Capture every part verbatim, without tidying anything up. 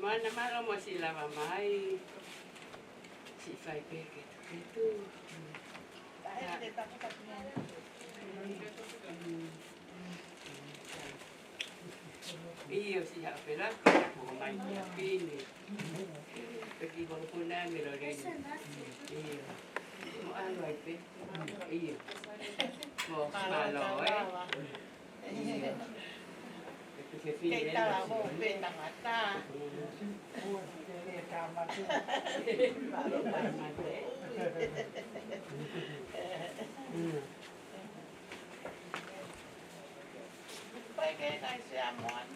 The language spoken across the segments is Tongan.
Mana mālō mo siʻi lava mai. Siʻi fai pē ketuketu. ʻIo, siʻi haʻu pē la, ko mai ki ʻapi ni. Peki ko puna mi lo le. ʻIo. Mo ʻalu ai pē. ʻIo. Mo mālō, ē. Kei tala ho pe tangata. Pai ke kai se amoan.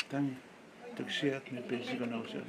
Tangi, toki share atu mei he peesi ko ena ʻoku share.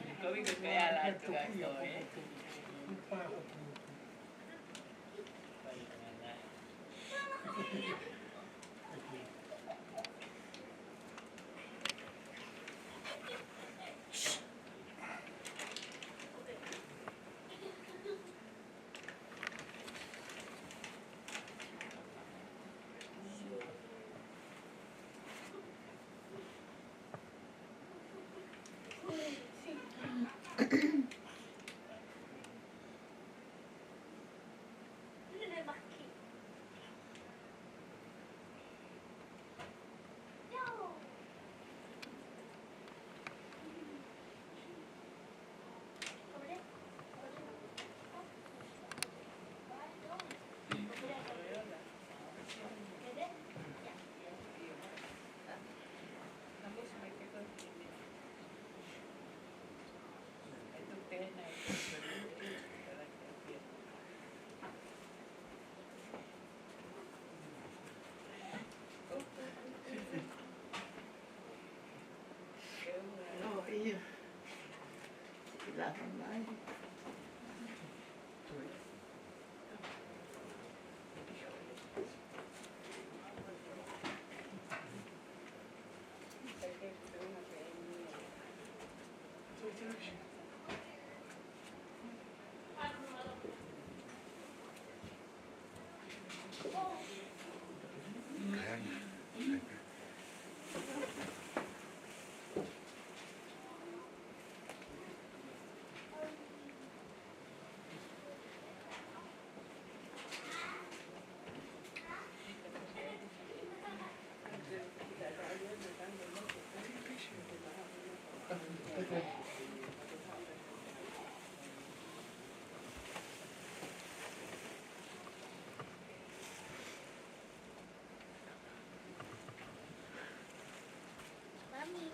Mommy,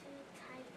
too tight.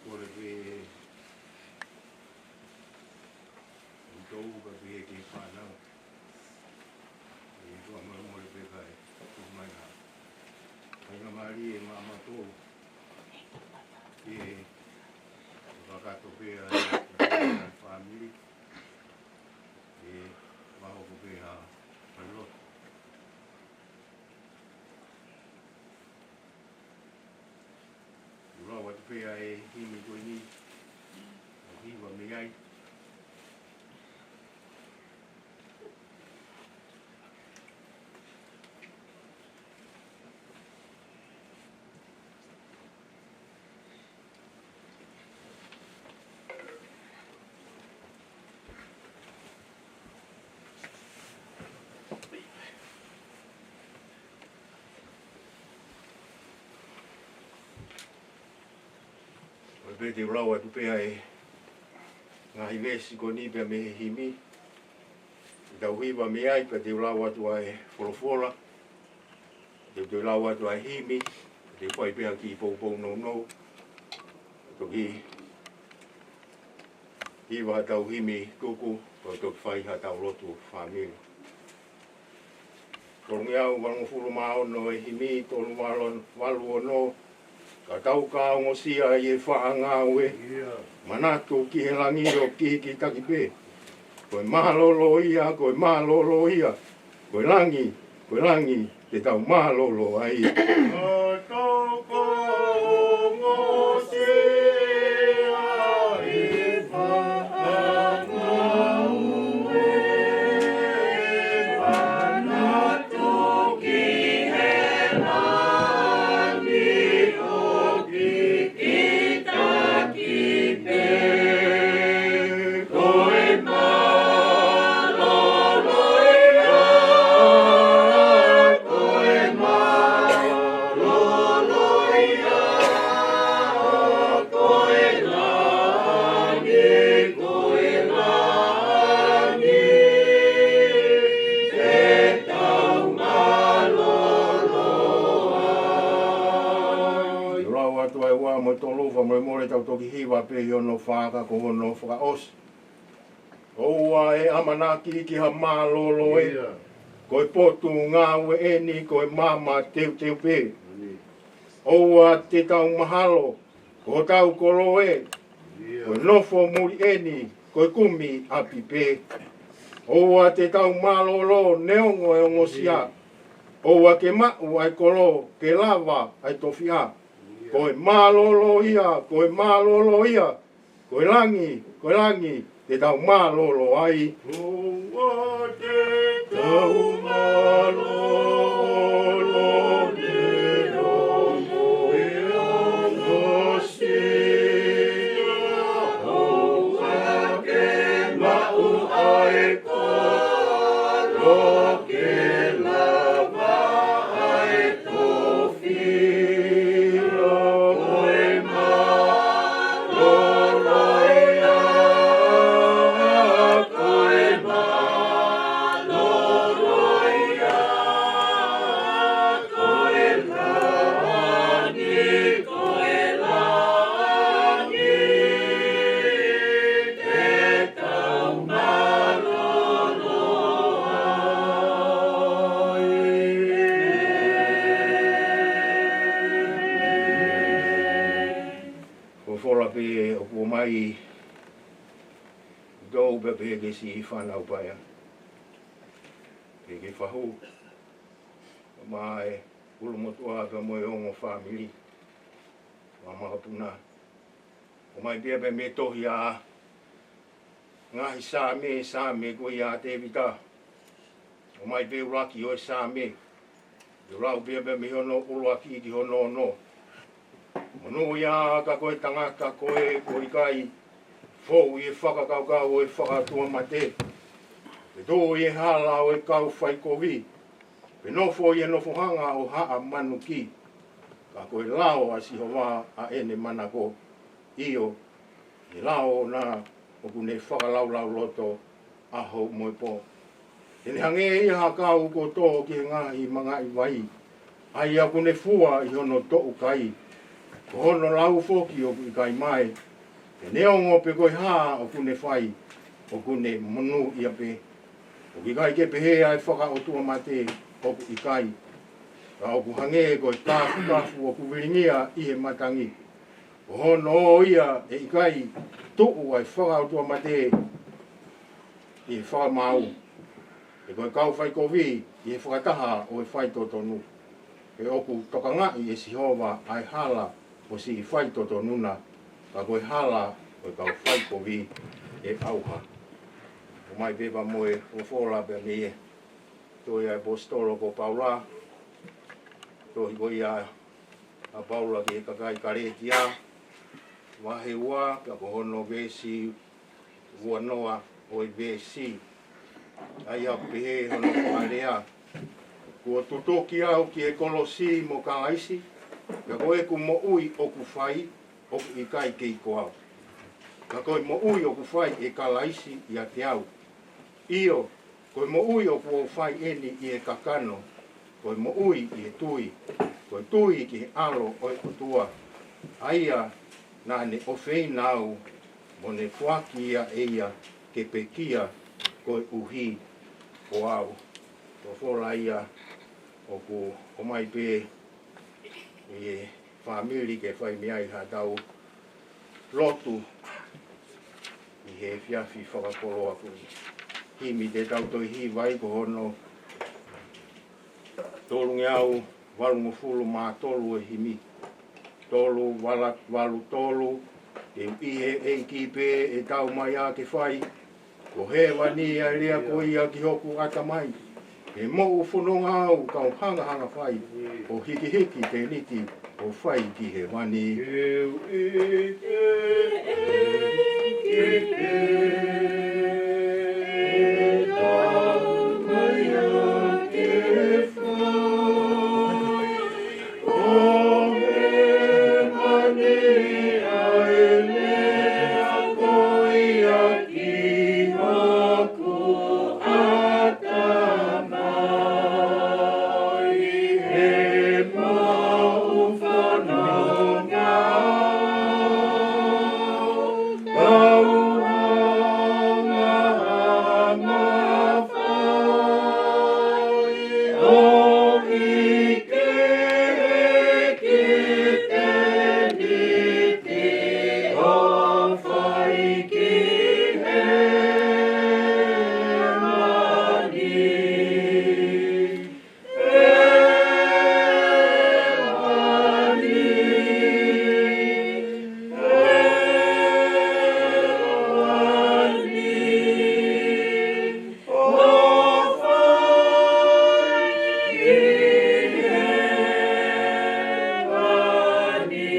Kole pē ʻi tō uka pē ki he fānau. ʻE ʻOtua mālōlō pē kae tuku mai ha faingamālie maʻamautolu ke fakakakato pē ʻa e fāmili, ke fakahoko pē ha falelotu. Lau atu pē ʻa e himi ko eni, ʻo hiva mei ai. ʻOi pē te u lau atu pē ʻa e ngaahi veesi ko eni pea mei he himi. Te tau hiva mei ai pea te u lau atu ʻa e folofola. Te u toe lau atu ʻa e himi, te u fai pē ha kiʻi poupou nounou. Toki hiva haʻatau himi tuku, pea toki fai haʻatau lotu fāmili. Tolungeau valungofulu mā ono ʻo e himi, tolu valu, valu ono. Ka tau ka ongosia ʻi he faʻa ngāue, manatu ki he langi ʻo kikitaki pē. Ko e mālōlō ia, ko e mālōlō ia, ko e langi, ko e langi, te tau mālōlō ai. Ka tau ka ongosia ʻi he faʻa ngāue, manatu ki he langi ʻo kikitaki pē. Ko e mālōlō ia, ko e mālōlō ia, ko e langi, ko e langi, te tau mālōlō ai. Lau atu ʻa e ua mo e tolu, fakamolemole tau toki hiva pē ʻi hono fā ka ko hono fakaʻosi. ʻOua ʻe ʻamanaki ki ha mālōlō ē. Ko e potungāue eni, ko e maama teuteu pē. ʻOua te tau mahalo ko hotau kolo ē. Ko e nofo muli eni, ko e kumi ʻapi pē. ʻOua te tau mālōlō neongo e ongosia. ʻOua ke maʻu ʻa e kolo ke lava ʻa e tofiʻa. Ko e mālōlō ia, ko e mālōlō ia, ko e langi, ko e langi, te tau mālōlō ai. ʻOua te tau mālōlō neongo e ongosia, ʻoua ke maʻu ʻa e kolo ke lava ʻa e tofiʻa. Ko e mālōlō ia, ko e mālōlō ia, Pea pehē ki he siʻi fānau paea, pehē ki he fahu, mo e ʻulumotuʻa pea mo e ongo fāmili, mo e makapuna. ʻOmai pē ia pea mei he tohi ʻa e ngaahi Saame, Saame ko ia ʻa Tēvita. ʻOmai pē ʻuluaki ʻo e Saame. ʻOku lau pē ia pea mei hono ʻuluaki ki hono ono. Monūʻia ka ko e tangata ko ē ʻoku ʻikai fou ʻi he fakakaukau ʻo e fakaʻotuamate, pe tuʻu ʻi he hala ʻo e kau faikovi, pe nofo ʻi he nofohanga ʻo haʻa manuki. Ka ko e lao ʻa Sihova ʻa ʻene manako, ʻio, ʻi he lao ʻoʻona ʻoku ne fakalaulauloto ʻaho mo e pō. Te ne hangē ia ha kau kuo tō ki he ngaahi mangaʻi vai, ʻa ia ʻoku ne fua ʻi hono toʻukai, ko hono lau foki ʻoku ʻikai mae. Te ne ongo pe ko e hā ʻoku ne fai, ʻoku ne monūʻia pē. ʻOku ʻikai ke pehē ʻa e fakaʻotuamate, ʻoku ʻikai. Ka ʻoku hangē ko e kāfukafu ʻoku vilingia ʻi he matangi, ko hono ō ia ʻe ʻikai tuʻu ʻa e fakaʻotuamate ʻi he fakamaau, pe ko e kau faikovi ʻi he fakataha ʻo e faitotonu. He ʻoku tokangaʻi ʻe Sihova ʻa e hala ʻo siʻi faitotonu na, ka ko e hala ʻo e kau faikovi ʻe ʻauha. ʻOmai pē pea mo e folofola pea mei he tohi ʻa e ʻaposetolo ko Paula, tohi ko ia ʻa Paula ki he kakai Kalētia, vahe ua, pea ko hono veesi ua noa ʻo e veesi. ʻA ia ʻoku pehē hono fakalea: Kuo tutuki au ki he kolosi mo Kalaisi, pea ko ʻeku moʻui ʻoku fai, ʻoku ʻikai kei ko au, ka ko e moʻui ʻoku fai ʻe Kalaisi ʻiate au. ʻIo, ko e moʻui ʻoku ou fai eni ʻi he kakano, ko e moʻui ʻi he tui, ko e tui ki he ʻAlo ʻo e ʻOtua, ʻa ia naʻa ne ʻofeina au, mo ne foaki ia ʻe ia ke pekia koeʻuhi ko au. Ko e folofola ia ʻoku ʻomai pē ʻe he fāmili ke fai mei ai haʻatau lotu ʻi he efiafi fakakoloa ko eni. Himi te tau toe hiva ai ko hono tolungeau valungofulu mā tolu e himi. Tolu vala valu tolu. Ke ʻi he ʻEiki pē ʻe tau mai ā ke fai. Ko hēvani ʻa e lea ko ia ki hoku ʻatamai. Ke moʻu fononga au kau hangahanga fai, ʻo hikihiki tēniti ʻo fai ki hēvani. Ke u ʻi he ʻEiki pē, ʻe tau mai ā ke fai. Ko hēvani ʻa e lea ko ia ki hoku ʻatamai. He moʻu fononga au kau hangahanga fai, ʻo hikihiki tēniti ʻo fai ki hēvani. Hēvani, hēvani, ʻo fai ki hēvani.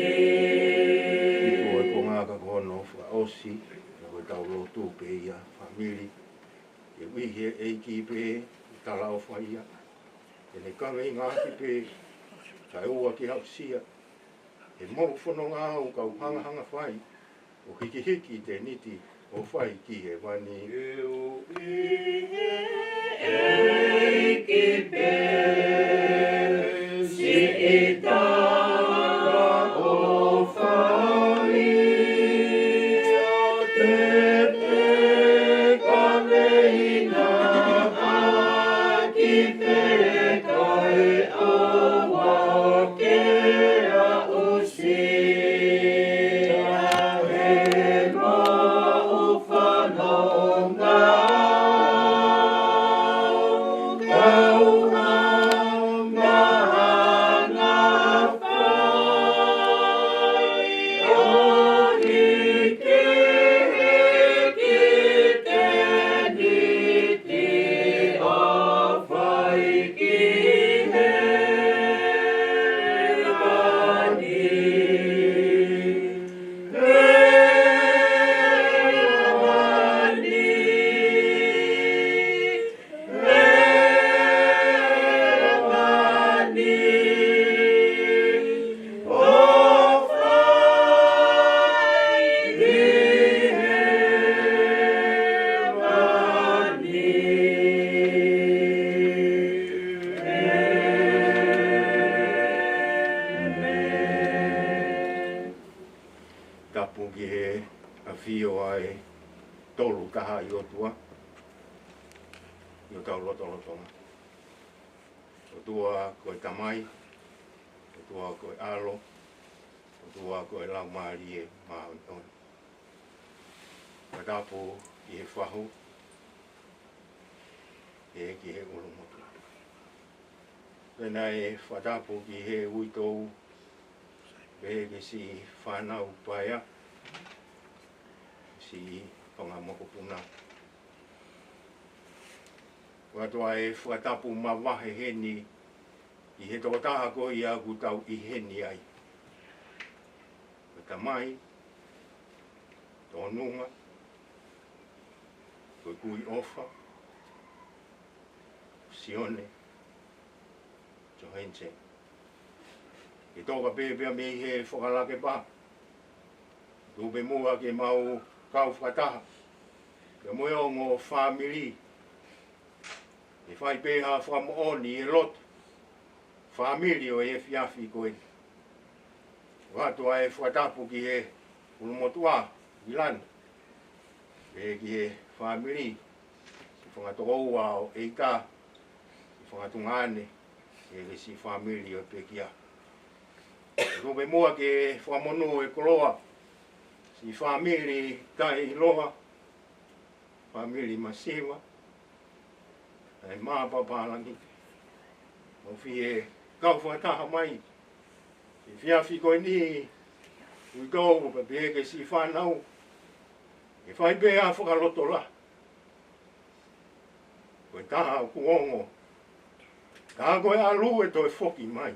Ko e konga ka ko hono fakaʻosi, ko ʻetau lotu pē ia, fāmili. Ke u ʻi he ʻEiki pē, talaʻofa ia. Ke ne kaveinga ʻaki pē, kae ʻoua ke aʻusia. He moʻu fononga au kau hangahanga fai, ʻo hikihiki tēniti ʻo fai ki hēvani. Ke u ʻi he ʻEiki pē, siʻi talaʻofa ia, ke te kaveinga ʻaki pē kae ʻoua ke aʻusia. He moʻu fononga ʻOtua ʻi hotau lotolotonga. ʻOtua ko e Tamai, ʻOtua ko e ʻAlo, ʻOtua ko e Laumālie Māʻoniʻoni. Fakatapu ki he fahu, pea ki he ʻulumotuʻa. Pea naʻe fakatapu ki he uitou, pea ki siʻi fānau paea, siʻi fanga mokopuna. ʻOatu ʻa e fakatapu mavahe heni ki he tokotaha ko ia ʻoku tau ʻi heni ai. Ko e tamai, Tonunga, ko e kui ʻofa, Sione Johansen. Ke toka pē pea mei he fakalakepa. Tuku pē muʻa ke mau kau fakataha pea mo e ongo fāmili, ke fai pē ha fakamoʻoni ʻi he lotu fāmili ʻo e efiafi ko eni. ʻOatu ʻa e fakatapu ki he ʻulumotuʻa, ʻIlani, pea ki he fāmili, siʻi fanga tokoua ʻo ʻEita, siʻi fanga tuongaʻane, pea ki siʻi fāmili ʻo e pekia. Tuku pē muʻa ke fakamonū e koloa siʻi fāmili Taʻeiloa, fāmili masiva, ʻa e mā pāpālangi, ʻoku fie kau fakataha mai he efiafi ko eni, uitou pea pehē ki siʻi fānau, ke fai pē ha fakalotolahi. Ko e taha ʻoku ongo, taha ko e ʻalu ʻe toe foki mai.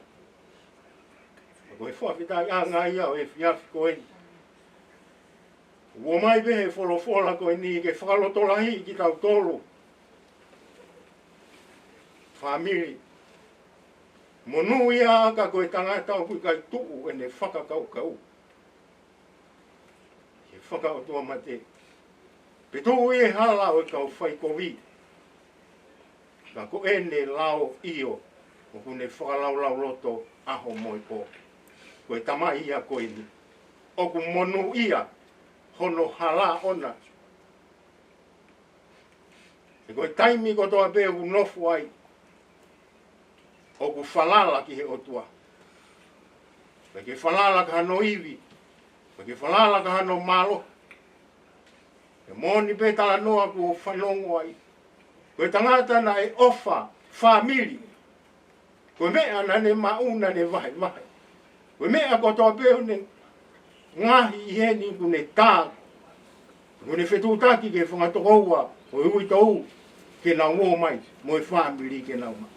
Ko e fakafetaʻiʻanga ia ʻo e efiafi ko eni. ʻOmai pē he folofola ko eni ke fakalotolahiʻi kitautolu. Fāmili. Monūʻia ka ko e tangata ʻoku ʻikai tuʻu ʻene fakakaukau he fakaʻotuamate, pe tuʻu ʻi he hala ʻo e kau faikovi. Ka ko ʻene lao ʻio, ʻoku ne fakalaulauloto ʻaho mo e pō. Ko e tamai ia ko eni ʻoku monūʻia hono hala ʻona. He ko e taimi kotoa pē ʻoku nofo ai, ʻoku falala ki he ʻOtua. ʻIkai ke falala ki hano ivi, ʻikai ke falala ki hano mālohi. He moʻoni pē talanoa kuo fanongo ai. Ko e tangata naʻe ʻofa fāmili, ko e meʻa naʻa ne maʻu naʻa ne vahevahe. Ko e meʻa kotoa pē ʻoku ne ngaohi ʻi heni ʻoku ne tā, ʻoku ne fetuʻutaki ki he fanga tokoua ʻo e uitou ke nau ō mai, mo e fāmili ke nau ō mai.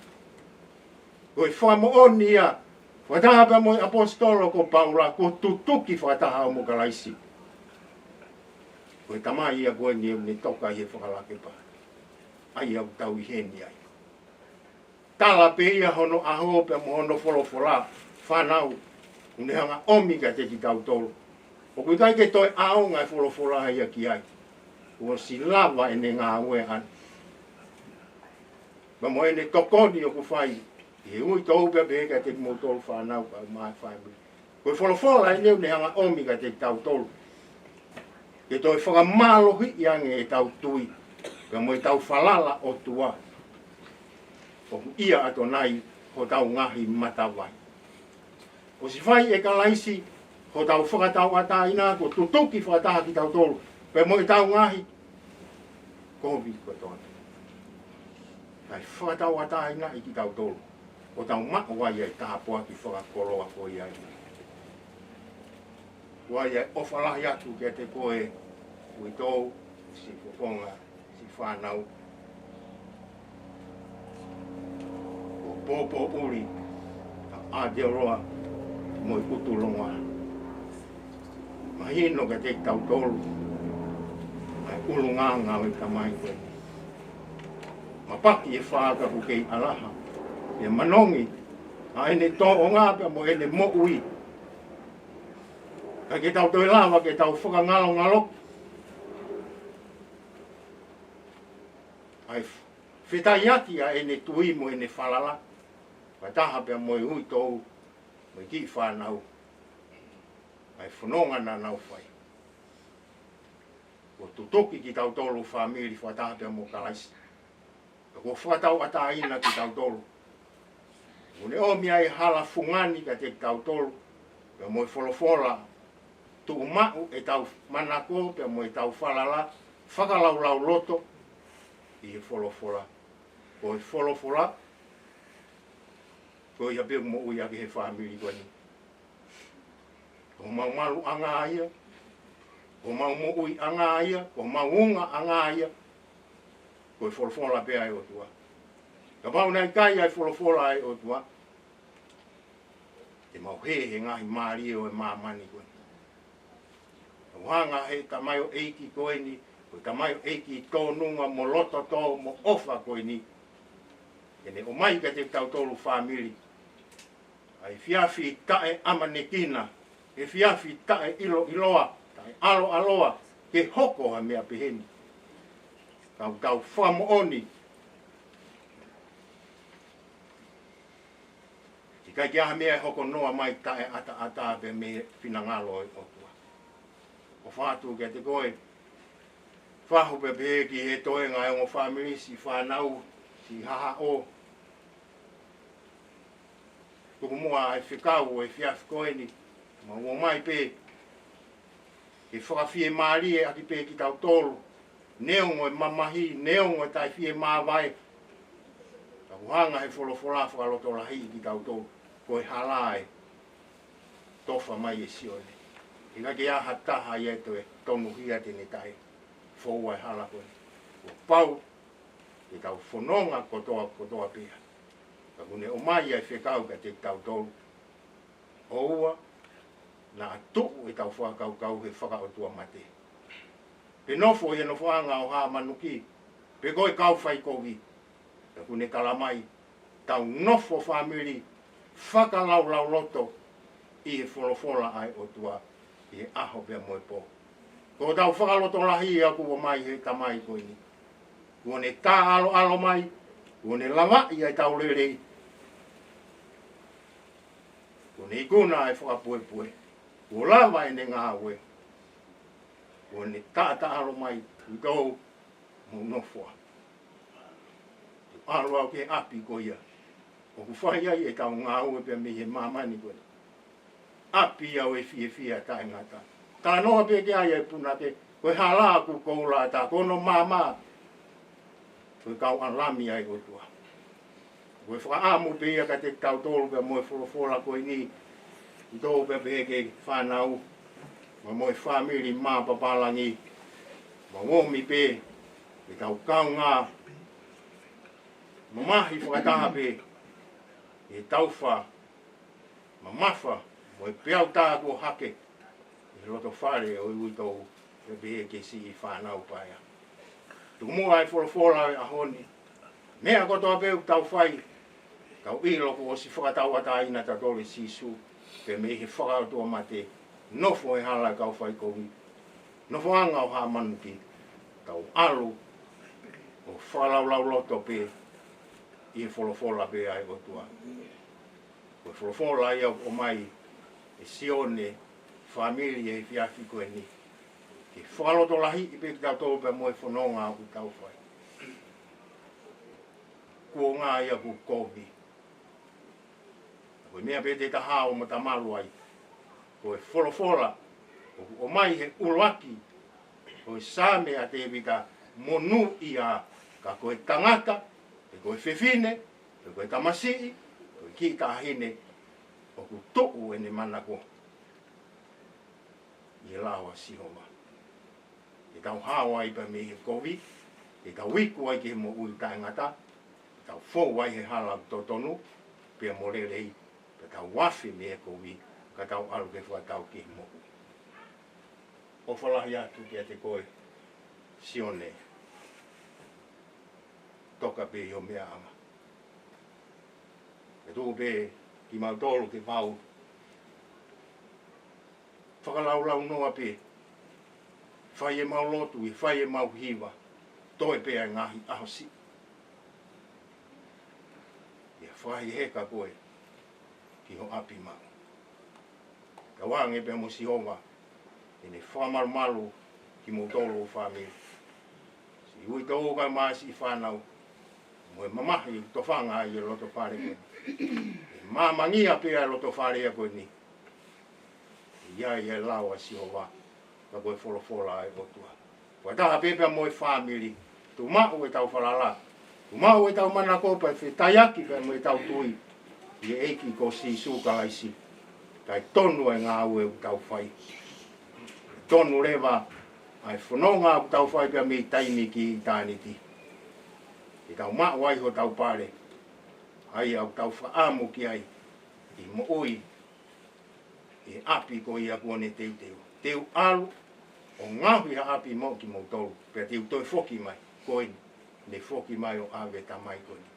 Ko e fakamoʻoni ia, fakataha pea mo e ʻaposetolo ko Paula, kuo tutuki fakataha au mo Kalaisi. Ko e tamai ia ko eni ʻoku ne toka ʻi he fakalakepa, ʻa ia ʻoku tau ʻi heni ai. Tala pē ia hono ʻaho pea mo hono folofola, fānau, ʻoku ne hanga ʻomi kiate kitautolu. ʻOku ʻikai ke toe ʻaonga e folofola ia ki ai. Kuo ʻosi lava ʻene ngāue ʻana. Pea mo ʻene tokoni ʻoku fai ʻi he uitou pea pehē kiate kimoutolu fānau kae ʻumaʻā e fāmili. Ko e folofola eni ʻoku ne hanga ʻomi kiate kitautolu ke toe fakamālohiʻi ange ʻetau tui, pea mo ʻetau falala ʻOtua. ʻOku ʻia ʻAtonai hotau ngaahi matavai. ʻOsi fai ʻe Kalaisi hotau fakatauʻatāina, kuo tutuki fakataha kitautolu pea mo ʻetau ngaahi kovi kotoa. Kae fakatauʻatāinaʻi kitautolu, ʻo tau maʻu ai ʻa e tāpuaki fakakoloa ko ia. ʻOku ʻi ai ʻa e ʻofa lahi atu kiate koe, uitou, siʻi fofonga, siʻi fānau. Ko Pōpōʻuli, ʻa ʻAotearoa, mo e ʻUtulongoa. Mahino kiate kitautolu ʻa e ʻulungaanga ʻo e tamai ko eni. Mapaki e fā ka ʻoku kei ʻalaha, pea manongi ʻa ʻene tōʻonga pea mo ʻene moʻui. ʻIkai ke tau toe lava ke tau fakangalongalo ʻa e fetaiaki ʻa ʻene tui mo ʻene falala, fakataha pea mo e uitou mo e kiʻi fānau, ʻa e fononga naʻa nau fai. ʻo tutuki kitautolu fāmili fakataha pea mo Kalaisi. Ka kuo fakatauʻatāina kitautolu. Kuo ne ʻomi ai hala fungani kiate kitautolu, pea mo e folofola, tuʻumaʻu ʻetau manako pea mo ʻetau falala fakalaulauloto ʻi he folofola. Ko e folofola, ko ia pē ʻoku moʻui ʻaki e fāmili ko eni. Ko homau maluʻanga ia, ko homau moʻuiʻanga ia, ko homau ungaʻanga ia, ko e folofola pē ʻa e ʻOtua. Kapau naʻe ʻikai ʻa e folofola ʻa e ʻOtua, te mau hē he ngaahi mālie ʻo e māmani ko eni. ʻOku hanga he tamaioʻeiki ko eni, ko e tamaioʻeiki tōnunga mo loto tō mo ʻofa ko eni, ke ne ʻomai kiate kitautolu fāmili ʻa e efiafi taʻeʻamanekina, efiafi taʻeʻiloʻiloa, taʻeʻaloʻaloa, ke hoko ha meʻa peheni. Ka ʻoku tau fakamoʻoni, ʻikai ke ʻi ai ha meʻa ʻe hoko noa mai taʻeʻataʻatā pē mei he finangalo ʻo e ʻOtua. ʻOfa atu kiate koe, fahu pē pehē ki he toenga ʻa e ongo fāmili, siʻi fānau, siʻi hahaʻo. Tuku muʻa ʻa e fekau ʻo e efiafi ko eni, mau ō mai pē ke fakafiemālie ʻaki pē kitautolu, neongo e mamahi, neongo e taʻefiemāvae. Ka ʻoku hanga he folofola fakalotolahiʻi kitautolu, ko e hala ʻa e tofa mai ʻe Sione. ʻIkai ke ʻi ai ha taha ia ʻe toe tonuhia te ne taʻefoua e hala ko eni. Kuo pau ke tau fononga kotoa, kotoa pē ia. Ka kuo ne ʻomai ʻa e fekau kiate kitautolu. ʻOua naʻa tuʻu ʻetau fakakaukau he fakaʻotuamate, pe nofo ʻi he nofoʻanga ʻo Hamanuki, pe ko e kau faikovi. Ka kuo ne tala mai, tau nofo fāmili fakalaulauloto ʻi he folofola ʻa e ʻOtua ʻi he ʻaho pea mo e pō. Ko hotau fakalotolahi ia kuo ʻomai he tamai ko eni. Kuo ne taʻaloʻalo mai, kuo ne lavaʻi ʻa e tau lelei, kuo ne ikuna ʻa e fakapuepue, kuo lava ʻene ngāue, kuo ne taʻataʻalo mai, ʻi tō mo nofoa. Te u ʻalu au ki he ʻapi ko ia ʻoku fai ai ʻetau ngāue pea mei he māmani ko eni. ʻApi ia ʻo e fiefia taʻengata. Talanoa pē ki ai ʻa e punake, ko e hala ʻoku koula ʻatā, ko hono maama, ko e kau ʻalami ʻa e ʻOtua. Ko e fakaʻamu pē ia kiate kitautolu pea mo e folofola ko eni, ʻi tō pē pehē ki he fānau, mo, mo e fāmili mā papālangi, mo ʻomi pē ʻetau kaungā mamahi fakataha pē ʻi he taufa mamafa mo e peau tā kuo hake ʻi he loto fale ʻo e uitou, pea pehē ki he siʻi fānau paea. Tuku muʻa ʻa e folofola ʻo e ʻaho ni. Meʻa kotoa pē ʻoku tau fai, tau ʻilo kuo ʻosi fakatauʻatāina kitautolu ʻe Sīsū, pea mei he fakaʻotuamate, nofo he hala ʻo e kau faikovi, nofoʻanga ʻo Hamanuki, tau ʻalu ʻo fakalaulauloto pē ʻi he folofola pē ʻa e ʻOtua. Ko e folofola ia ʻoku ʻomai ʻe Sione, fāmili, he efiafi ko eni, ke fakalotolahiʻi pē kitautolu pea mo e fononga ʻoku tau fai. Kuonga ia kuo kovi. Ko e meʻa pē te ta hao mo ta malu ai, ko e folofola ʻoku ʻomai he ʻuluaki ʻo e Saame ʻa Tēvita: Monūʻia, ka ko e tangata, pe ko e fefine, pe ko e tamasiʻi, ko e kiʻi taʻahine, ʻoku tuʻu ʻene manako ʻi he lao ʻa Sihova. Te tau hao ai pea mei he kovi, te tau iku ai ki he moʻui taʻengata, te tau fou ai he hala totonu pea mo lelei, pea tau afe mei he kovi, ka tau ʻalu ke fakatau ki he moʻui. ʻOfa lahi atu kiate koe, Sione, toka pē ʻi ho meʻaʻanga. Ke tuku pē kimautolu ke mau fakalaulaunoa pē, fai ʻemau lotu, ʻi fai ʻemau hiva, toe pē ʻa e ngaahi ʻaho siʻi. ʻIo, fakaheka koe ki ho ʻapi maʻu. Tauange pē mo Sihova, ʻi heʻene fakamalumalu kimoutolu fāmili. Siʻi uitou kae ʻumaʻā siʻi fānau. Mo e mamahi tofanga ʻi he loto fale ko eni. ʻE māmangia pē ʻa e loto fale ko eni. ʻI ai e lao ʻa Sihova, ka ko e folofola ʻa e ʻOtua. Fakataha pē pea mo e fāmili, tuʻu maʻu ʻetau falala, tuʻu maʻu ʻetau manako pea fetaiaki pea mo ʻetau tui ʻi he ʻEiki ko Sīsū Kalaisi. Kae tonu e ngāue ʻoku tau fai. Tonu leva ʻa e fononga ʻoku tau fai pea mei taimi ki ʻitāniti. Ke tau maʻu ai hotau pale, ʻa ia ʻoku tau fakaʻamu ki ai, ʻi moʻui ʻi he ʻapi ko ia kuo ne teuteu. Te u ʻalu ʻo ngaohi ha ʻapi moʻoku kimoutolu, pea te u toe foki mai. Ko eni, ne foki mai ʻo ʻave e tamai ko eni.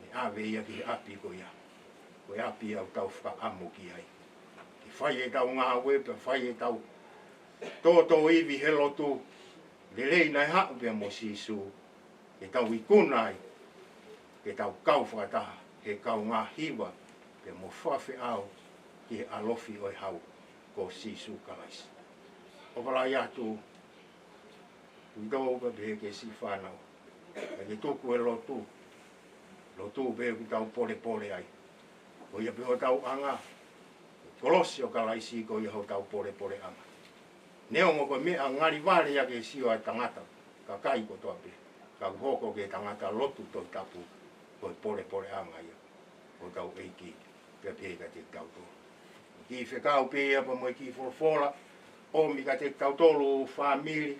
Ne ʻave ia ki he ʻapi ko ia. Ko e ʻapi ʻoku tau fakaʻamu ki ai. Ke fai ʻetau ngāue, pea fai ʻetau tōtōivi he lotu, lelei naʻe haʻu pea mo Sīsū, ke tau ikuna ai, ke tau kau fakataha he kaungā hiva pea mo fakafeʻao ki he ʻalofi ʻo e Hau ko Sīsū Kalaisi. ʻOfa lahi atu, uitou pea pehē ki he siʻi fānau, ke tuku e lotu, lotu pē ʻoku tau polepole ai. Ko ia pē hotau ʻanga, kolosi ʻo Kalaisi ko ia hotau polepoleʻanga. Neongo ko e meʻa ngali vale ia ki he sio ʻa e tangata, kakai kotoa pē, ka ʻoku hoko ki he tangata lotu Tohi Tapu, ko e polepoleʻanga ia hotau ʻEiki, pea pehē kiate kitautolu. Kiʻi fekau pē ia pea mo e kiʻi folofola, ʻomi kiate kitautolu fāmili,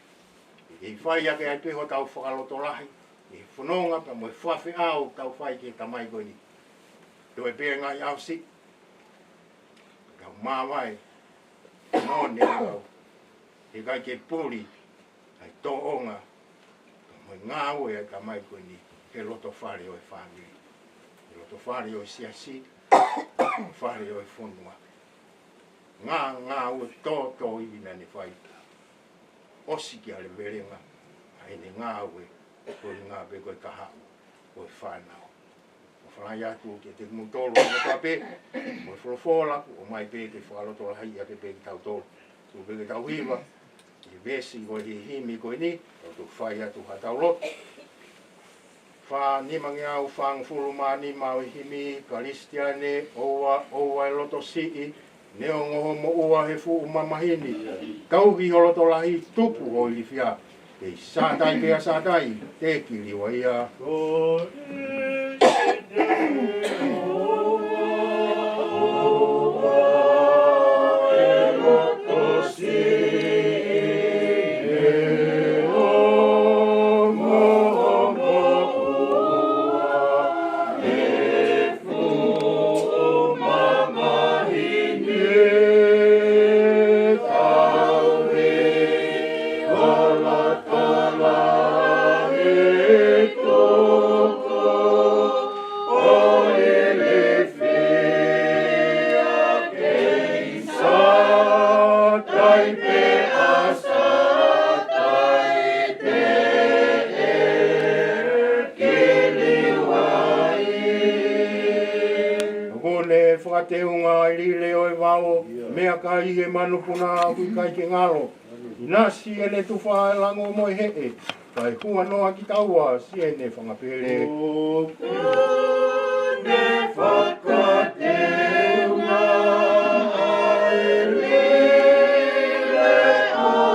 ke fai ake ai pē hotau fakalotolahi, ʻi he fononga pea mo e fakafeʻao ʻoku tau fai ki he tamai ko eni. Toe pē ngaahi ʻaho siʻi, tau māvae, mo ne au, he ʻikai ke puli ʻa e tōʻonga mo e ngāue ʻa e tamai ko eni he loto fale ʻo e fāmili, he loto fale ʻo e siasi, fale ʻo e fonua. Ngā, ngāue tōtōivi naʻa ne fai. ʻOsi ki ʻa e levelenga ʻa ʻene ngāue, ko e ngāue pē ko e kahaʻu ʻo e fānau. ʻOfa lahi atu kiate kimoutolu kotoa pē, mo e folofola, ʻomai pē ke fakalotolahiʻi ake pē kitautolu. Tuku pē ke tau hiva ʻi he veesi ko e himi ko eni, tau toki fai atu haʻatau lotu. Fā nimangeau fāngofulu mā nima ʻo e himi, Kalisitiane, ʻoua, ʻoua ʻe loto siʻi, neongo hoʻo moʻua he fuʻu mamahi ni. Tauhi ho loto lahi, tuku hoʻo ilifia. Kei sātai pea sātai, te ke liliu ia. ʻOku ne fakateunga ʻa e lile ʻo e vao, meʻakai he manupuna ʻoku ʻikai ke ngalo. ʻInasi ʻene tufa ʻa e lango mo e heʻe, kae huanoa kitaua siʻene fanga pele. ʻOku ne fakateunga ʻa e lile ʻo e vao,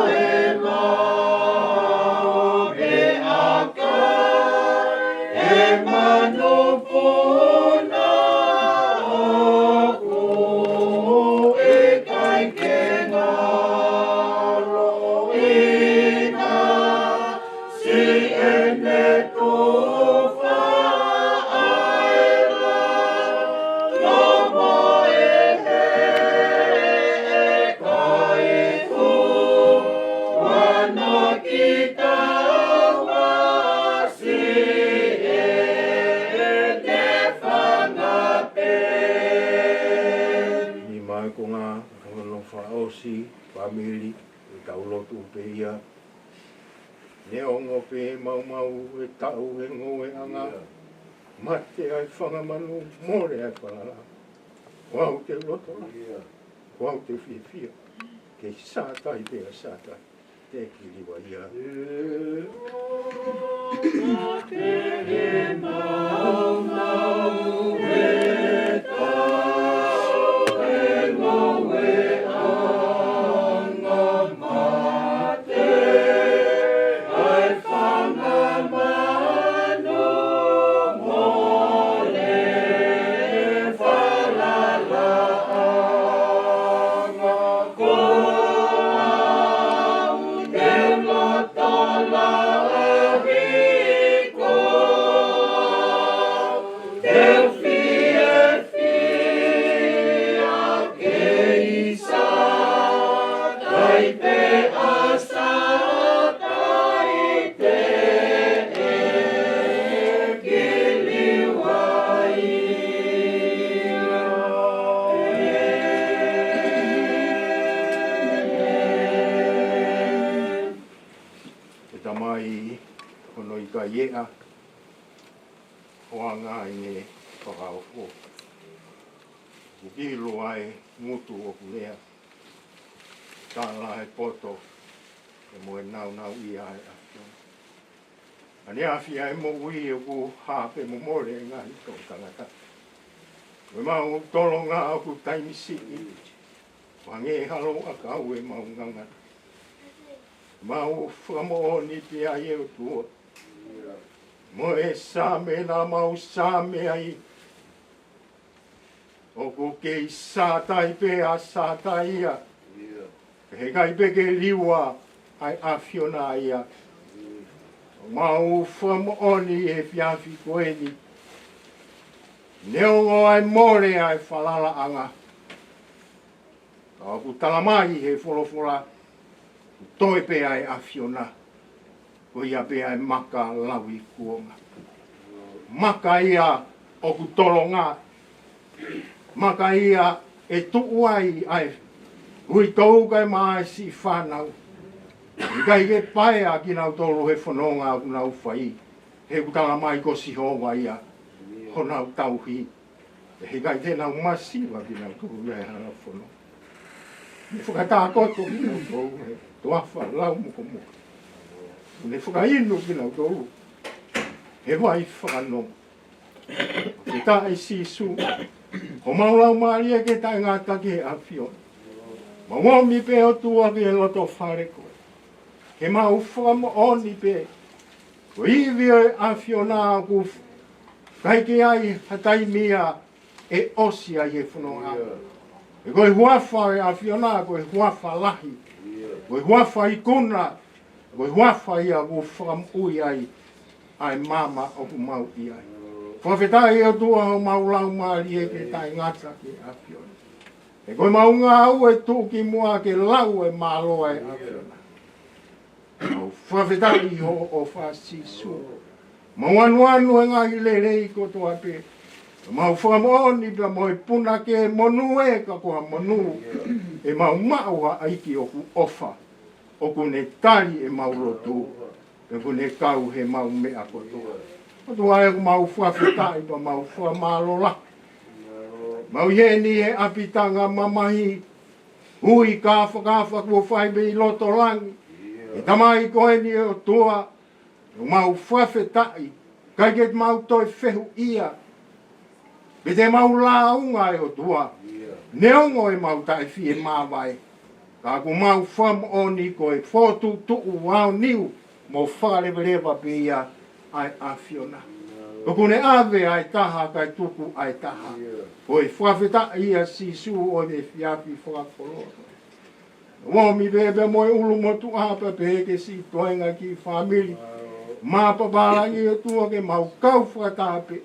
meʻakai he manupuna ʻoku ʻikai ke ngalo. ʻInasi ʻene tufa ʻa e lango mo e heʻe, kae huanoa kitaua siʻene fanga pele. Ni mai ko ngā hono fakaʻosi, fāmili, ʻetau lotu pē ia. Neongo pē maumau e taʻu he ngoueʻanga. Mate ai fanga manu, mole ai falala. Ko au te u loto lahi. Ko au te u fiefia. Kei sātai pea sātai. Te kiliwa ia. ʻE Tamai, hono ʻikai ʻeʻa, ʻoange ʻene fakaofo. Kuo kilo ai ngutu ʻoku lea, tala e poto, ʻe mo e naunau ia ʻa e ʻAfiona. ʻAneafi ʻa e moʻui ʻoku hā pē mo mole e ngaahi toʻu tangata. Ko ʻemau tolonga ʻoku taimi siʻi, ʻo hangē ha lou ʻakau ʻemau ngangana. Mau fakamoʻoni pē ʻa e ʻOtua. Mo e Saame naʻa mau Saame ai, ʻoku kei sātai pē ʻa Sātai ia. He ʻikai pē ke liua ʻa e ʻAfiona ia. Mau fakamoʻoni he efiafi ko eni, neongo ʻa e mole ʻa e falalaʻanga, ka ʻoku tala mai he folofola, ʻoku toe pē ʻa e ʻAfiona, ko ia pē ʻa e maka lauikuonga. Maka ia ʻoku tolonga. Maka ia ʻe tuʻu ai ʻa e uitou kae ʻumaʻā e siʻi fānau. ʻIkai ke paea kinautolu he fononga ʻoku nau fai, he ʻoku tala mai ko Sihova ia honau tauhi. ʻE ʻikai te nau masiva kinautolu ia he hala fono. Ne fakatākoto kinautolu he toafa lau mokomoka. Ne fakainu kinautolu he vai fakanonga. Ke taʻe Sīsū, homau laumālie ke taʻengata ki he ʻAfiona. Mau ōmi pē ʻOtua ki he loto fale ko ē, ke mau fakamoʻoni pē ko e ivi ʻo e ʻAfiona ʻoku ʻikai ke ʻi ai ha taimi ia ʻe ʻosi ai he fononga. He ko e huafa ʻo e ʻAfiona ko e huafa lahi, ko e huafa ikuna, ko e huafa ia ʻoku fakamoʻui ai ʻa e maama ʻoku mau ʻi ai. Fakafetaʻi ʻOtua, homau laumālie ke taʻengata ki he ʻAfiona. He ko ʻemau ngāue tuʻukimuʻa ke lau e mālō ʻa e ʻAfiona. Mau fakafetaʻi hoʻo ʻofa Sīsū. Mau anuanu he ngaahi lelei kotoa pē. Mau fakamoʻoni pea mo e punake monū ē ka ko ha monū ʻemau maʻu ha ʻEiki ʻoku ʻofa, ʻoku ne tali ʻemau lotu, pea ʻoku ne kau he mau meʻa kotoa. ʻOtua ē, ʻoku mau fakafetaʻi pea mau fakamālō lahi. Mau ʻi heni he ʻapitanga mamahi, hui kāfakafa kuo fai mei loto langi. ʻE Tamai ko eni ʻe ʻOtua, ʻoku mau fakafetaʻi, ʻikai ke mau toe fehuʻia pe te mau lāunga ʻe ʻOtua, neongo ʻemau taʻe fie māvae, ka ʻoku mau fakamoʻoni ko e fokotuʻutuʻu aoniu mo fakalevaleva pē ia ʻa e ʻAfiona. ʻOku ne ʻave ʻa e taha kae tuku ʻa e taha. Ko e fakafetaʻi ia Sīsū ʻo e efiafi fakakoloa. Ua mi pē pea mo e ʻulumotuʻa pea pehē ki he siʻi toenga kiʻi fāmili. Mau pālangi ʻOtua ke mau kau fakataha pē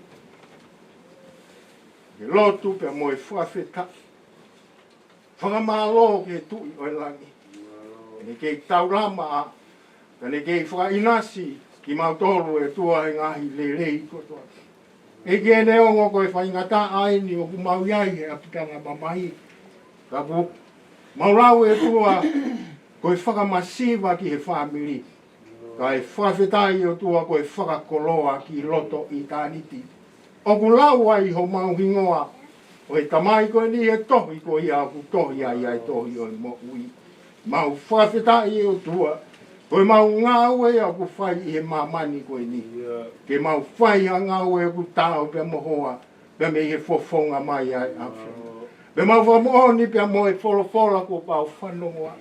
he lotu pea mo e fakafetaʻi. Fakamālō ki he Tuʻi ʻo e langi. ʻEne kei taulama ā, ka ne kei fakaʻinasi kimautolu ʻe ʻOtua he ngaahi lelei kotoa. ʻEiki ē, neongo ko e faingataʻa eni ʻoku mau ʻi ai he ʻapitanga mamahi, ka ʻoku mau lau ʻe ʻOtua ko e fakamasiva ki he fāmili. Kae fakafetaʻi ʻOtua ko e fakakoloa ki loto ʻitāniti. ʻOku lau ai homau hingoa ʻo e tamai ko eni he tohi ko ia ʻoku tohi ai ʻa e tohi ʻo e moʻui. Mau fakafetaʻi ʻe ʻOtua, Ko e mau ngāue ʻoku fai ʻi he māmani ko eni. Ke mau fai ha ngāue ʻoku taau pea mo hoa, pea mei he fofonga mai ʻa e ʻAfiona. Pea mau fakamoʻoni pea mo e folofola kuo pau fanongoa.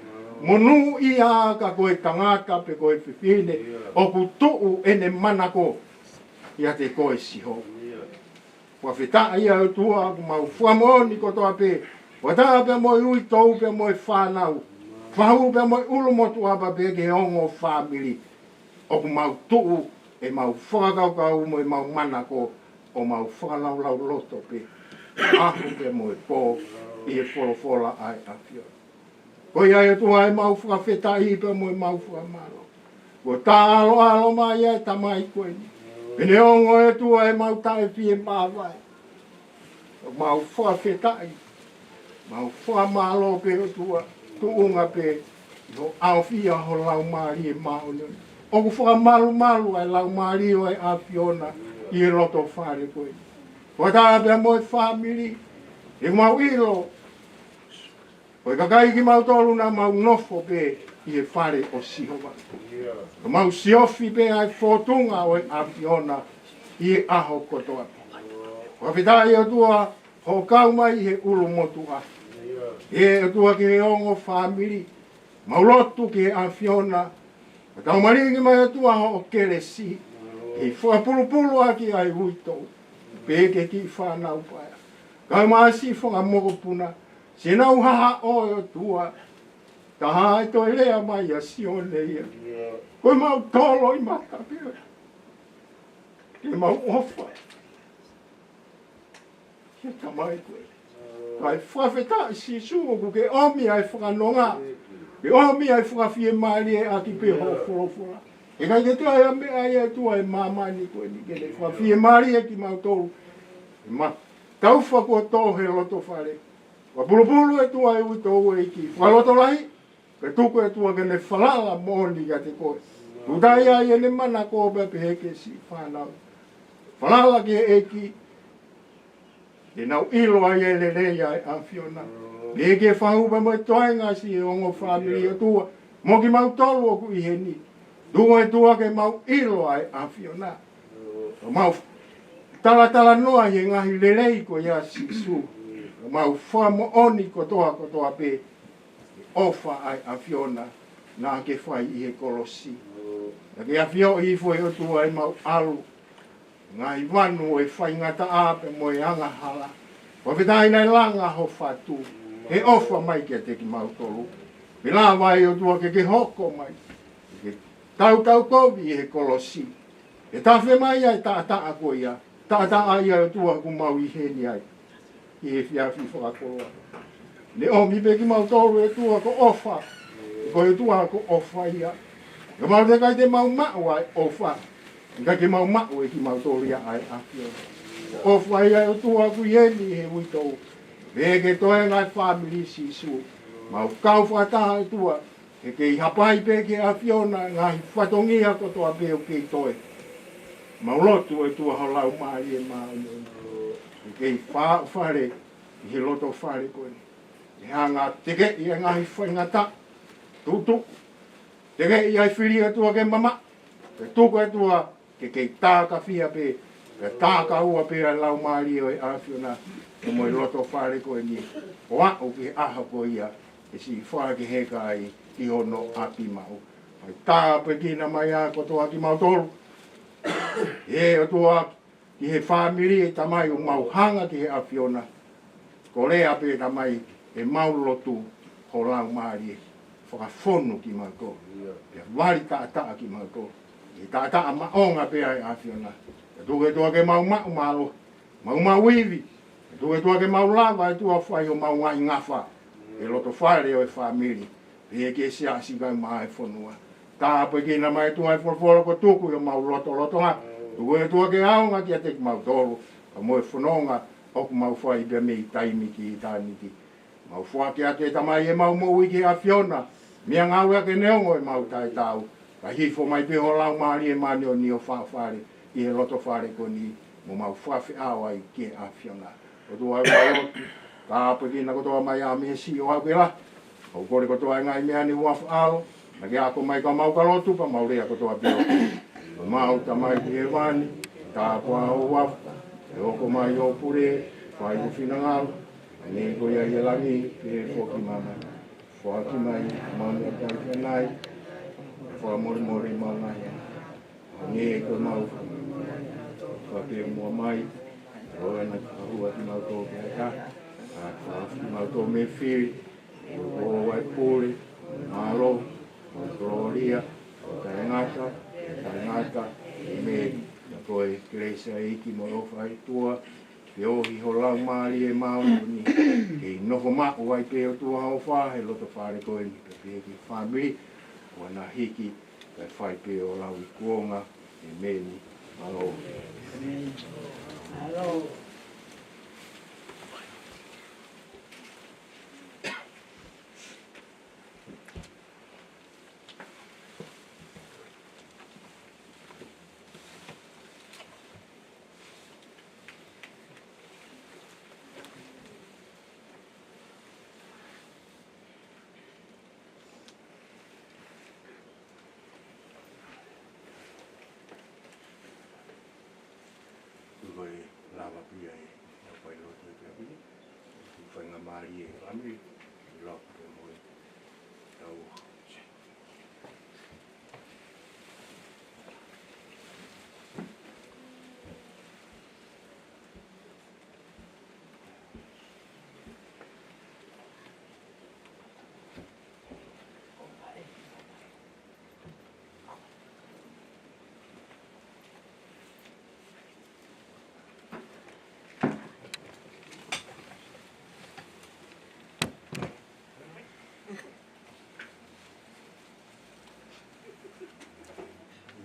Monūʻia ka ko e tangata pe ko e fefine ʻoku tuʻu ʻene manako ʻiate koe Sihova. Fakafetaʻi ʻa e ʻOtua ʻoku mau fakamoʻoni kotoa pē, fakataha pea mo e uitou pea mo e fānau, fahu pea mo e ʻulumotuʻa pea pē ki he ongo fāmili. ʻOku mau tuʻu ʻemau fakakaukau mo ʻemau manako ʻo mau fakalaulauloto pē ʻaho pea mo e pō ʻi he folofola ʻa e ʻAfiona. Ko ia ʻe ʻOtua ʻemau fakafetaʻi pea mo ʻemau fakamālō. Kuo taʻaloʻalo mai ʻa e tamai ko eni. Pea neongo ʻe ʻOtua ʻemau taʻefiemāvae, mau fakafetaʻi, mau fakamālō pē ʻOtua, tuʻunga pē ʻi hoʻo ʻafio ho Laumālie Māʻoniʻoni. ʻOku fakamalumalu ʻa e Laumālie ʻo e ʻAfiona ʻi he loto fale ko eni. Fakataha pea mo e fāmili, ʻoku mau ʻilo ko e kakai kimautolu naʻa mau nofo pē ʻi he fale ʻo Sihova. Ka mau siofi pē ʻa e fōtunga ʻo e ʻAfiona ʻi he ʻaho kotoa. Fakafetaʻi ʻOtua hoʻo kau mai ʻi he ʻulumotuʻa. ʻE ʻOtua ki he ongo fāmili, mau lotu ki he ʻAfiona, ka tau malingi mai ʻOtua hoʻo kelesi, ʻi he fakapulupulu ʻaki ʻa e uitou, pea ke kiʻi fānau paea. Kau mai siʻi fanga mokopuna, siʻenau hahaʻo ʻe ʻOtua, ka haʻu ʻo toe lea mai ʻa Sione ia. Ko ʻemau tolo ʻi mata pē. Ke mau ʻofa ki he tamai ko ē. Kae fakafetaʻi Sīsū ʻoku ke ʻomi ʻa e fakanonga, ke ʻomi ʻa e fakafiemālie ʻaki pē hoʻo folofola. ʻIkai ke toe ʻi ai ha meʻa ia ʻe ʻOtua ʻi māmani ko eni ke ne fakafiemālie kimautolu. ʻE ma tau fakakoto he loto fale. Fakapulupulu ʻe ʻOtua ʻa e uitou ʻEiki. Fakalotolahi, ke tuku ʻe ʻOtua ke ne falala moʻoni kiate koe. Tuku atu ai ʻene manako pea pehē ki he siʻi fānau. Falala ki he ʻEiki, ke nau ʻilo ai ʻa e lelei ʻa e ʻAfiona. Pea ke fahu pea mo e toenga siʻi ongo fāmili ʻOtua, mo kimautolu ʻoku ʻi heni. Tuku ʻe ʻOtua ke mau ʻilo ʻa e ʻAfiona. Mau talatalanoa ʻi he ngaahi lelei ko ia Sīsū. Mau fakamoʻoni kotoa kotoa pē ʻofa ʻa e ʻAfiona naʻa ke fai ʻi he kolosi. Naʻa ke ʻafioʻi hifo ʻe ʻOtua ʻemau ʻalu ngaahi vanu ʻo e faingataʻa pea mo e angahala. Fakafetaʻi naʻe langa ho fatu he ʻofa mai kiate kimautolu. Pea lava ai ʻOtua ke ke hoko mai, ke tautau kovi ʻi he kolosi. ʻE tafe mai ʻa e taʻataʻa ko ia, taʻataʻa ia ʻOtua ʻoku mau ʻi heni ai ʻi he efiafi fakakoloa. Ne ʻomi pē kimautolu ʻe ʻOtua ko ʻofa, ko e ʻOtua ko ʻofa ia. Ka mau te kai te mau maʻu ʻa e ʻofa, ka ke mau maʻu ʻe kimautolu ia ʻa e ʻAfiona. ʻOfa ia ʻOtua ʻoku ʻi heni he uitou. Pea ke toenga e fāmili Sīsū. Mau kau fakataha ʻOtua, ke kei hapai pē ki he ʻAfiona ngaahi fatongia kotoa pē ʻoku kei toe. Mau lotu ʻe ʻOtua ho Laumālie Māʻoniʻoni ke kei faʻu fale ʻi he loto fale ko eni. ʻE hanga tekeʻi ʻa e ngaahi faingataʻa, tuʻutuʻu, tekeʻi ʻa e fili ʻOtua ke mamaʻo, ke tuku ʻOtua ke kei tākafia pē, ke tākaua pē ʻa e Laumālie ʻo e ʻAfiona, mo e loto fale ko eni, ʻo aʻu ki he ʻaho ko ia ʻe siʻi fakaheka ai ʻi hono ʻapi maʻu. Fai tāpuekina mai ʻa kotoa kimautolu. ʻE ʻOtua, ki he fāmili ʻe Tamai ʻoku mau hanga ki he ʻAfiona. Ko e lea pē Tamai ʻemau lotu ho Laumālie fakafonu kimautolu. Pea vali taʻataʻa kimautolu. ʻI he taʻataʻa maʻongoʻonga pē ʻa e ʻAfiona. Ke tuku ʻOtua ke mau maʻu mālohi, mau maʻu ivi. Ke tuku ʻOtua ke mau lava ʻOtua fai homau ngaahi ngafa he loto fale ʻo e fāmili. Pea ke siasi kae ʻumaʻā e fonua. Tāpuekina mai ʻOtua e folofola kuo tuku ʻi homau lotolotonga. Tuku ʻOtua ke ʻaonga kiate kimautolu, ka mo e fononga ʻoku mau fai pea mei taimi ki ʻitāniti. Mau foaki atu ʻe Tamai ʻemau moʻui ki he ʻAfiona, meʻangāue ʻaki neongo ʻemau taʻetaau. Ka hifo mai pē ho Laumālie Māʻoniʻoni ʻo faʻu fale ʻi he loto fale ko eni, mo mau fakafeʻao ai ki he ʻAfiona. ʻOtua ʻoku mau lotu, tāpuekina kotoa mai ʻa mei he siʻi ʻo aʻu ki he lahi. ʻOku kole kotoa e ngaahi meʻa ni ʻi ho huafa ʻAlo, Naʻa ke ako mai ka mau ka lotu pea mau lea kotoa pē. Ko homau Tamai ʻi hēvani, tāpuhā ho huafa, ke hoko mai hoʻo pule, fai ho finangalo, hangē ko ia ʻi he langi, pehē foki ʻi māmani. Foaki mai, maʻamautolu ʻa e ʻaho ni, fakamolemole ʻemau ngaahi angahala, hangē ko ʻemau fakamolemole ʻa e kau fakamolemole maʻa kimautolu, ʻoua naʻa ke fakahū kimautolu ki he ʻahiʻahi, ka ke fakahaofi kimautolu mei he fili, he ko hoʻo ʻa e pule, mālō, mo e kolōlia, ʻo taʻengata, ʻo taʻengata, ʻēmeni. Pea ko e kelesi ʻa e ʻEiki mo e ʻofa ʻa e ʻOtua, feohi ho laumālie māʻoniʻoni, ke nofo maʻu ai pē ʻOtua ʻo fai he loto fale ko eni pea pehē ki he fāmili, ʻoua naʻa hiki, kae fai pē ʻo lauikuonga, ʻēmeni. Mālō. Mālō. Ko e lava pē ia ʻetau fai lotu ʻi he efiafi ni. Ko e faingamālie ʻa e fāmili, ʻi loto pē mo e tau.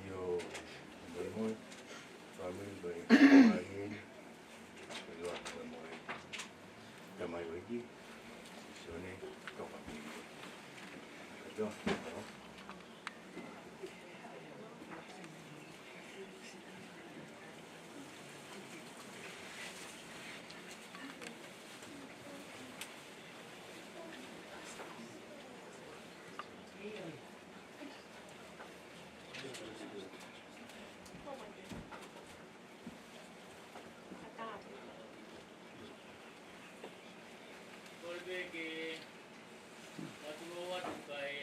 ʻIo, molemole, fāmili, molemole, molemole. Tamai ʻEiki, Sione, toka pili. Io, io. Kole pē ke ʻatu ʻo ʻatu kae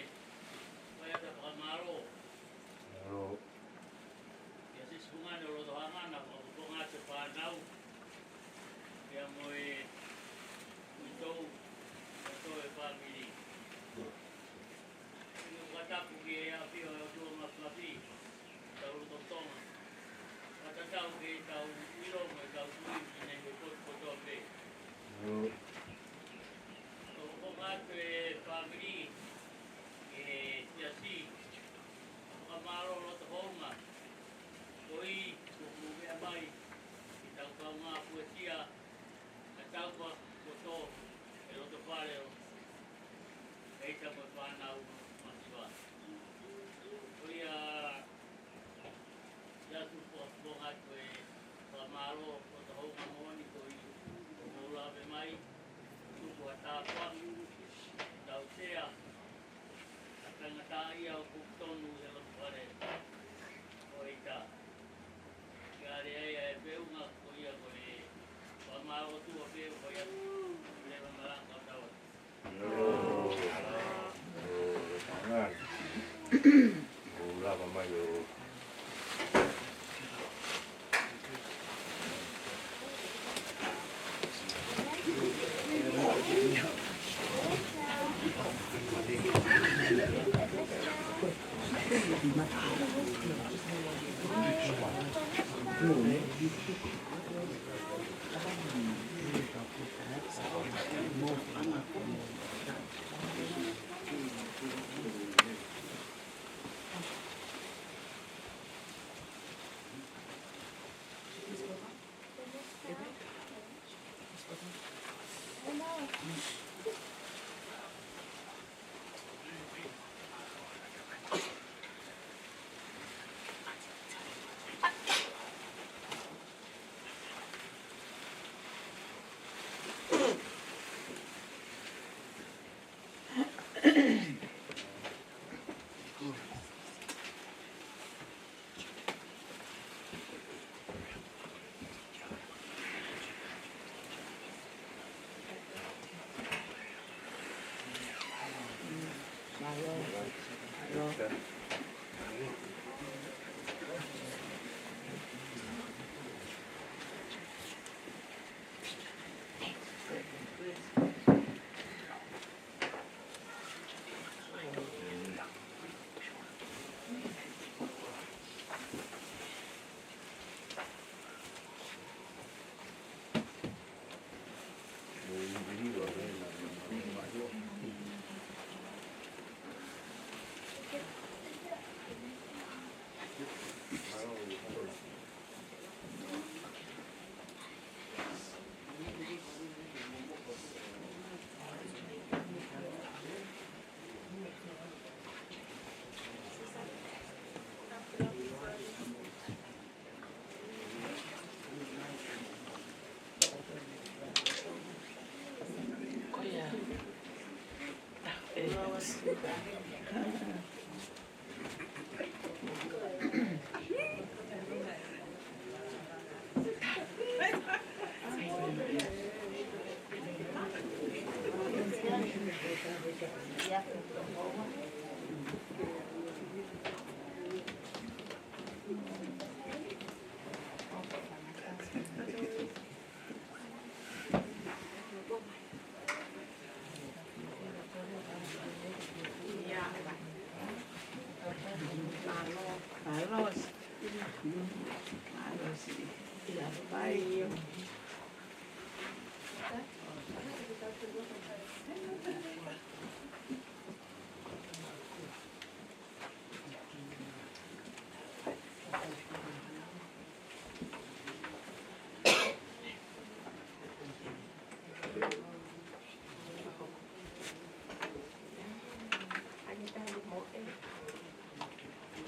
fai ʻa e fakamālō. Mālō. Kia Sīsū Fungani ʻo Lotohangana, fakafofonga ʻa e fānau. Pea mo e uitou, mo e toe fāmili. ʻIo, fakatapu ki he ʻafio ʻa e ʻOtua Mafimafi, tau lotolotonga. Fakatatau ki heʻetau ʻilo mo ʻetau tui ki heʻene potu kotoa pē. Fakafofonga atu e fāmili, ki he siasi, fakamālō loto hounga. Ko ia, kuo mou meʻa mai, ke tau kaungā puesia, ʻa e tau kua koto, ʻi loto fale ʻo ʻEita mo e fānau masiva. Ko ia, ʻoatu fakafofonga atu e fakamālō, ko e hounga moʻoni ko ia, kuo mou lave mai, tuku ʻa e tāpuaki, tau sea, ʻa e kāinga taʻeʻaonga ʻoku tonu ʻi he loto fale ʻo ʻEita. Ke ʻalu ai ʻa e feʻunga ko ia ko e fakamālō ʻOtua pē ko ia, leva malanga kau tau atu. ʻO lava mai ʻo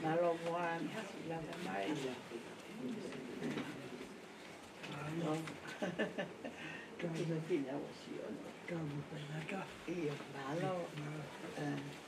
Mālō Moana, lava mai. Mālō. Tau. Tau. Ia, mālō. Mālō. Eh.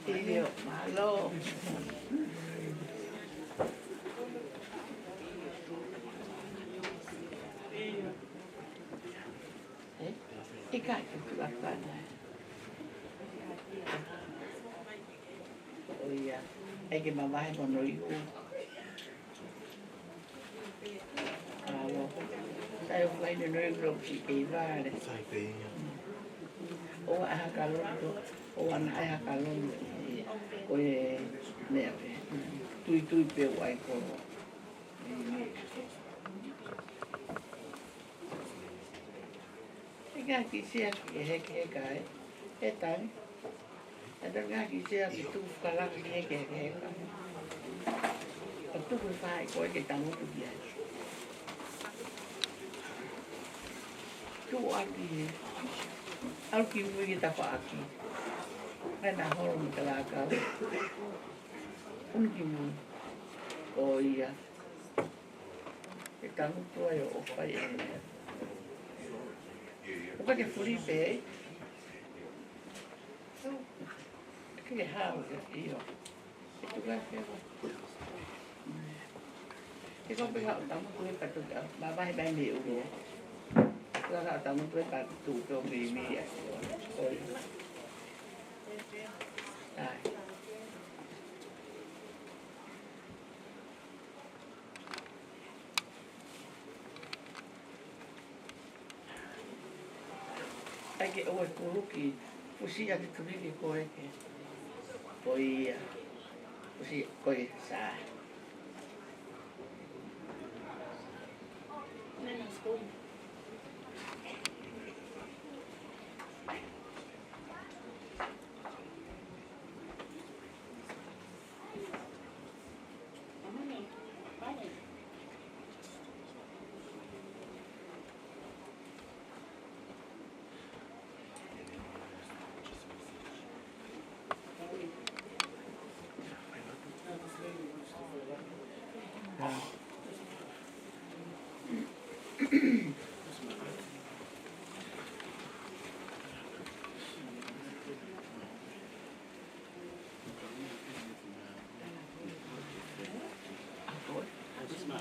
ʻIo, mālō. ʻE, ʻikai ke tuʻu ʻa Pana. ʻO ia, ʻai ke mavahe mo hono ihu. Alo. Sai o fai no no ihu lo si kei vale. Sai pē ia. ʻOua ʻe haka loto, ʻoua naʻa ʻe haka loto. Ko e meʻa pē. Tuitui pē ʻoku ʻai ko. ʻIkai ke sea ki he hekeheka ai. ʻE tangi. ʻE tangi ki sea ki tuku fakalaka ki he hekeheka. ʻO tuku e faʻahi ko ē ke tangutu ki ai. Tuʻu ʻaki he. ʻAlu ki mui ke tafaʻaki. Mai na holo mo e kalakau. Unu ki mui. ʻO ia. ʻE tangutu ai ʻo fai e meʻa. ʻOku ke fuli pē. ʻOku ke hao ia, ʻio. ʻE tuku ai pē. ʻE ko pē haʻo tangutu e patu ka, mavahe mai mei ʻulu. Ka haʻo tangutu e patu ke o mei mei a. ʻOi. ʻAi. ʻAi ke ʻoua ʻe kuluki, fusi ʻa ke tuliki ko ē ke. Ko ia, fusi ko e sa.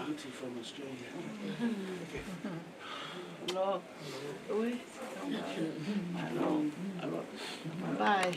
Auntie from Australia. Hello. Oi. Hello. Hello. Bye.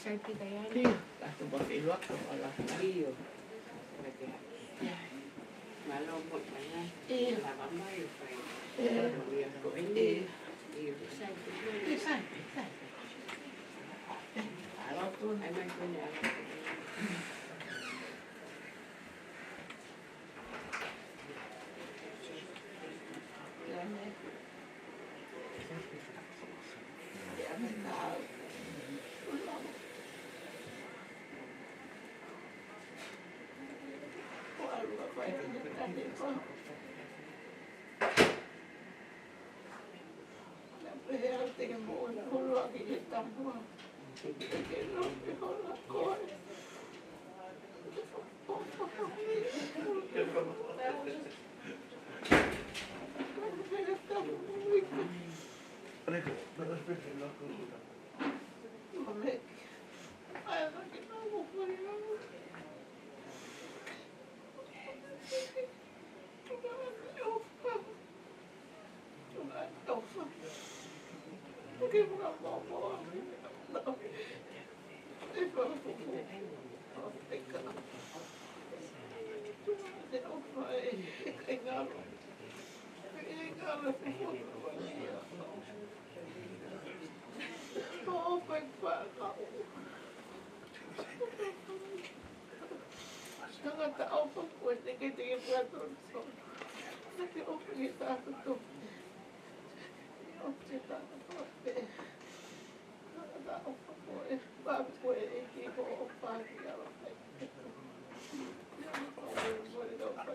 Sai pita ia ni. Io, ka tu ba filo aku ala. Io. Mālō mo e tanga. Io. Lava mai o fai. Io. Io, ko eni. Io. Io, sai pita. Io, sai pita, sai pita. Alo tu. Ai mai ko eni alo. Tangata ʻofa ko e teke teke pua tonu. Teke ʻofa ki he taha kotoa. ʻOfa ki he taha kotoa pē. Tangata ʻofa ko e pā ko e ʻEiki ko ʻofa ki ala pē. Ia mo e mo e ʻofa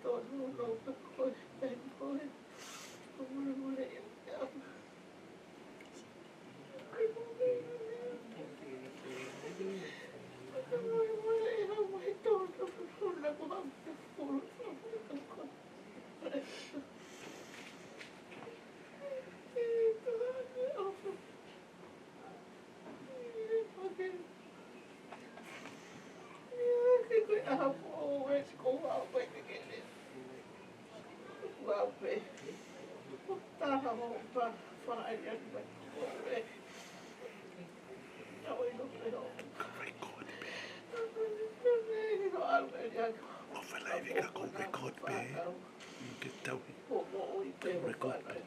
tonu ʻofa ko e pē ko e. Ko e mo e mo e ia. Off live ka ko record pē. Ke tau record pē.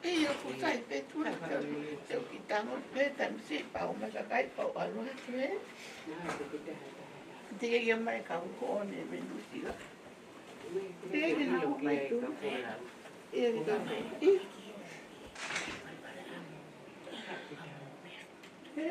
ʻIo, ko sai pē tu, te u, te u kiʻi tango pē, taimi siʻi pau masa kai pau ʻalu atu ē. Te ke ia mai ka u ko one me nusi la. Te ke lau mai tu. Ia ki ka mai. Ē?